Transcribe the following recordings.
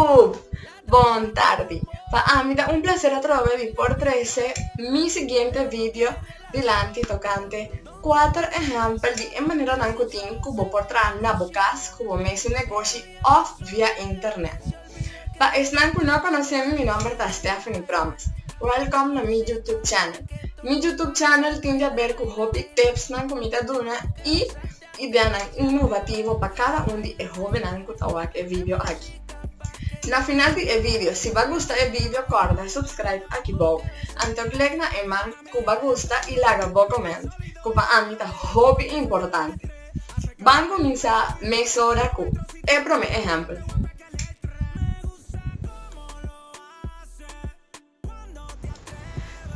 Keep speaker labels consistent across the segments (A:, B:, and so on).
A: YouTube! Bon tardi! Pa ami ta un placer atrobe di por trece mi siguiente video dilanti tocante cuater ehempel di e maneranan cu tin cu bo por traha na bo cas cu bo mesun negoshi of via internet. Pa esnan cu no conoce mi, mi nomber ta Stephanie Promes. Welcome na mi YouTube channel. Mi YouTube channel tin di haber cu hopi tipsnan cu mi ta duna y Ideanan inovativo pa kada un di e hóbennan ku ta wak e video aki. Na final di e video, si bo gusta e video kòrda subscribe aki bou, anto klek na e man ku bo gusta i laga bo comment, ku pa ami ta hopi importante. Ban kuminsá mesora ku e promé ehèmpel.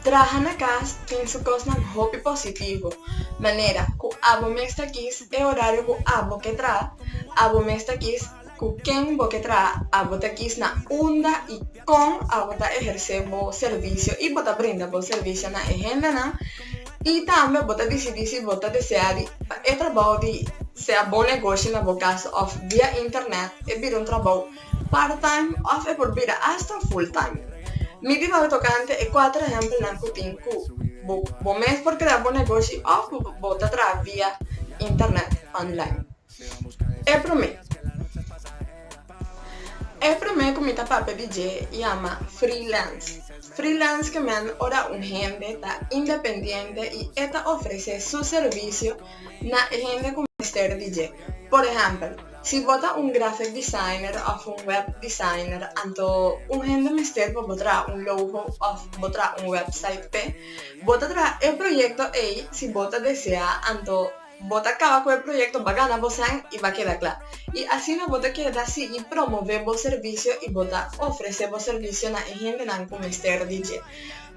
A: Traha na kas tin su kosnan hopi positivo, manera ku abo mes ta kis e orario ku abo ke traha, abo mes ta kis ku ken bo ke traha, abo ta kis na unda i kon abo ta ehersé bo servisio i bo ta brinda bo servisio na e hendenan i tambe bo ta disidí si bo ta deseá di pa e trabou di sea bo negoshi na bo kas òf via internet e bira un trabou Part time òf e por bira asta full time. Mi di papia tokante e kuater ehèmpelnan ku tin ku bo bo mes por krea bo negoshi òf bo bo ta traha via internet online. E promé E promé ku mi ta papia di dje yama freelance. Freelance ke men ora un hende ta independiente i e ta ofresé su servisio na e hende ku mester di dje. Por ehèmpel, si bo ta un graphic designer òf un web designer, anto un hende mester pa bo traha un logo òf bo traha un website p'e. Bo ta traha e proyekto ei si bo ta deseá, anto bo ta kaba ku e proyekto, bo a gana bo sèn i bo a keda kla. I asina bo ta keda sigui promové bo servisio i bo ta ofresé bo servisio na e hendenan ku mester di dje.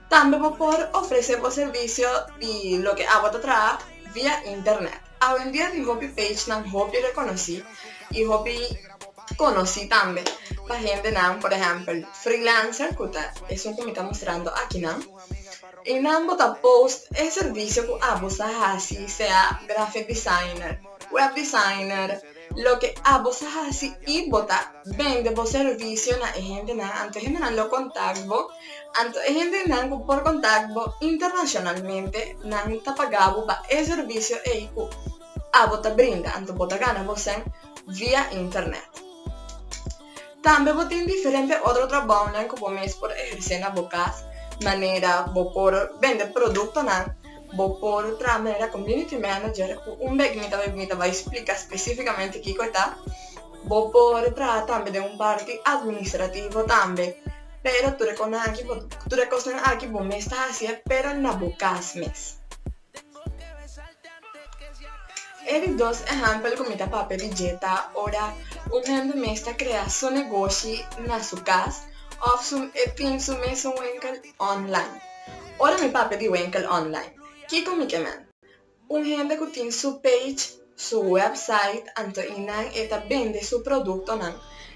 A: Tambe bo por ofresé bo servisio di loke abo ta traha via internet. Awendia tin hopi pagenan hopi rekonosí i hopi konosí tambe pa hendenan, por ehèmpel freelancer ku ta esun ku mi ta mustrando akinan. I nan bo ta post e servisio ku abo sa hasi, sea graphic designer, web designer, Loke abo sa hasi i bo ta bende bo servisio na e hendenan, anto e hendenan lo kontak bo, anto e hendenan ku por kontak bo internashonalmente nan ta paga bo pa e servisio ei ku abo ta brinda, anto bo ta gana bo sèn via internet. Tambe bo tin diferente otro trabounan ku bo mes por ehersé na bo kas, manera bo por bende produktonan. Bo por traha manera community manager ku un bek mi ta mi ta bai splika spesífikamente kiko e ta. Bo por traha tambe den un parti administrativo tambe, pero tur e kosnan aki bo tur e kosnan aki bo mes ta hasié pero na bo kas mes. E di dos ehèmpel ku mi ta papia di dje ta ora un hende mes ta krea su negoshi na su kas òf su e tin su mesun winkel online. Ora mi papia di winkel online, kiko mi ke men? Un hende ku tin su page, su website, anto einan e ta bende su produktonan,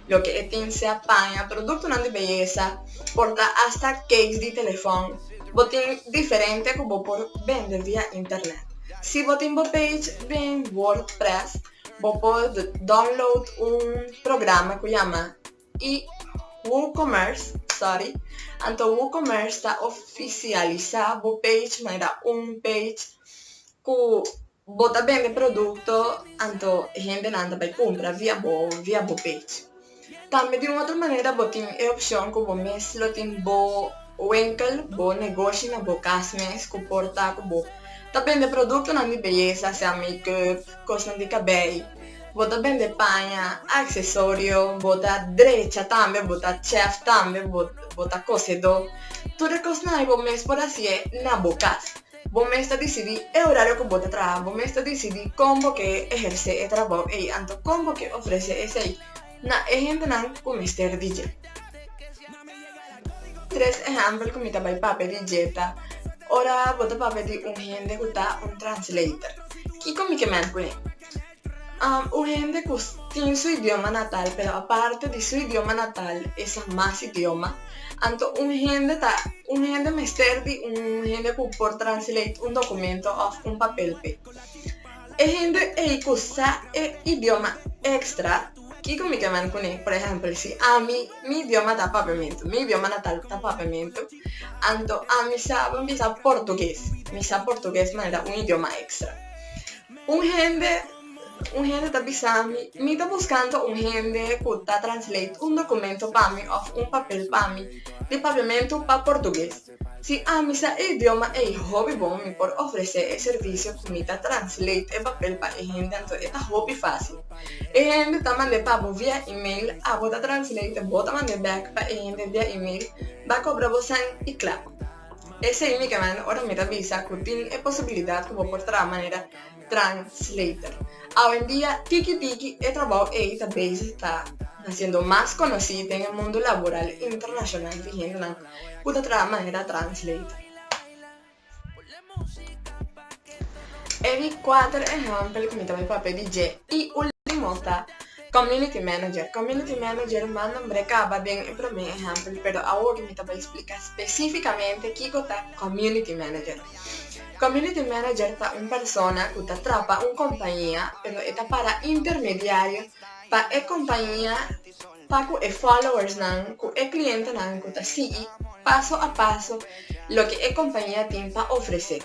A: loke e tin sea paña, produktonan di beyesa, por ta asta case di telefòn. Bo tin diferente ku bo por bende via internet. Si bo tin bo page den WordPress, bo por download un programa ku yama I WooCommerce, sorry, anto WooCommerce ta ofisialisá bo page manera un page ku bo ta bende produkto anto hendenan ta bai kumpra via bo via bo page. Tambe di un otro manera bo tin e opshon ku bo mes lo tin bo winkel, bo negoshi na bo kas mes ku por ta ku bo ta bende produktonan di beyesa, sea make-up, kosnan di kabei. Bo ta bende paña, aksesorio, bo ta drecha tambe, bo ta chef tambe, bo bo ta kosedó. Tur e kosnan ei bo mes por hasié na bo kas. Bo mes ta disidí e orario ku bo ta traha, bo mes ta disidí kon bo ke ehersé e trabou ei, anto kon bo ke ofresé esei na e hendenan ku mester di dje. Tres ehèmpel ku mi ta bai papia di dje ta ora bo ta papia di un hende ku ta un translator. Kiko mi ke mènt kuné? Un hende ku tin su idioma natal pero aparte di su idioma natal e sa mas idioma, anto un hende ta un hende mester di un hende ku por translate un dokumento òf un papel p'e. E hende ei ku sa e idioma èkstra. Kiko mi ke men kuné? Por ehèmpel, si ami, mi idioma ta papiamentu, mi idioma natal ta papiamentu, anto ami sa bisa portugues, mi sa portugues manera un idioma extra. Un hende, un hende ta bisa mi, mi ta buskando un hende ku ta translate un dokumento pa mi òf un papel pa mi di papiamentu pa portugues. Si ami sa e idioma ei hopi bon mi por ofresé e servisio ku mi ta translate e papel pa e hende anto e ta hopi fásil. E hende ta mand'é pa bo via email, abo ta translate bo ta mand'é bèk pa e hende via email, ba kobra bo sèn i kla. Esei mi ke manda ora mi ta bisa ku tin e posibilidat ku bo por traha manera translator. Awendia tiki tiki e trabou ei ta bezig ta hasiendo mas konosí den e mundu laboral internashonal di hendenan ku ta traha manera translator. E di kuater ehèmpel ku mi ta bai papia di dje i último ta community manager. Community manager m'a nombr'é kaba den e promé ehèmpel pero awor mi ta bai splika spesífikamente kiko ta community manager. Community manager ta un persona ku ta trapa un kompañia pero e ta para intermediario pa e kompañia pa ku e followersnan ku e klientenan ku ta sigui paso a paso loke e kompañia tin pa ofresé.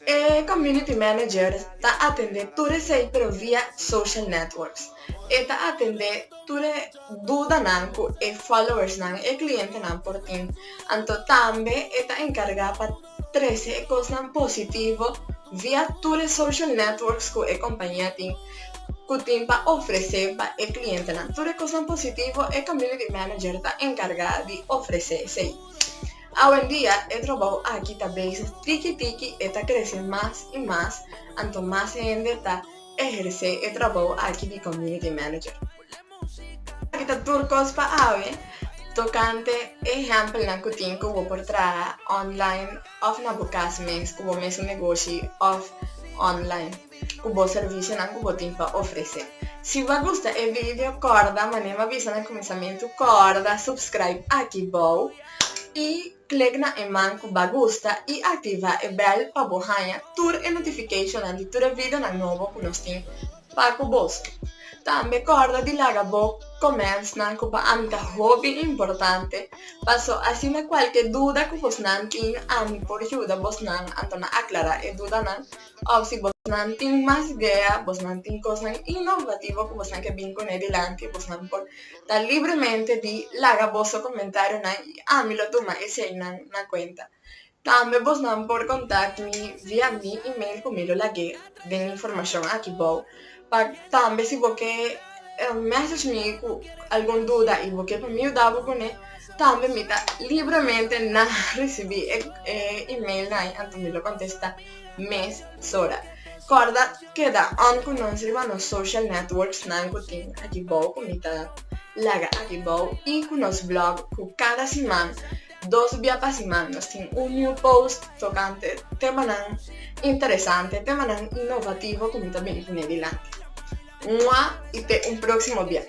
A: E community manager ta atendé tur esei pero via social networks. E ta atendé tur e dudanan ku e followersnan, e klientenan por tin. Anto tambe e ta enkargá pa trese e kosnan positivo via tur e social networks ku e kompania tin ku tin pa ofresé pa e klientenan. Tur e kosnan positivo e community manager ta enkargá di ofresé esei. Awendia e trabou aki ta bezig tiki tiki e ta krese mas i mas anto mas hende ta ehersé e trabou aki di community manager. Aki ta tur kos pa awe tokante ehèmpelnan ku tin ku bo por traha online òf na bo kas mes ku bo mesun negoshi òf online ku bo servisionan ku bo tin pa ofresé. Si bo a gusta e video kòrda manera mi a bisa na kuminsamentu kòrda subscribe aki bou i klik na e man ku bo a gusta i aktivá e bèl pa bo haña tur e notificationnan di tur e videonan nobo ku nos tin pa ku boso. Tambe kòrda di laga bo commentsnan ku pa ami ta hopi importante paso asina kualke duda ku bosnan tin ami por yuda bosnan anto na aklará e dudanan òf si bosnan tin mas idea bosnan tin kosnan inovativo ku bosnan ke bin kuné dilanti bosnan por ta libremente di laga boso komentarionan i ami lo tuma eseinan na kuenta. Tambe bosnan por contact mi via mi email cu mi lo lag'é den informacion aki bou. Pa tambe si bo ke message mi cu algun duda y bo ke pa mi yuda bo cune, tambe mi ta libremente na ricibi e emailnan anto mi lo contesta mesora. Corda keda on cu nos riba nos social networksnan cu tin aki bou cu mi ta laga aki bou y cu nos blog cu cada siman Dos bia pa siman nos tin un new post tokante temanan interesante, temanan inovativo ku mi ta bini pone dilanti. Mua i te un próksimo bia.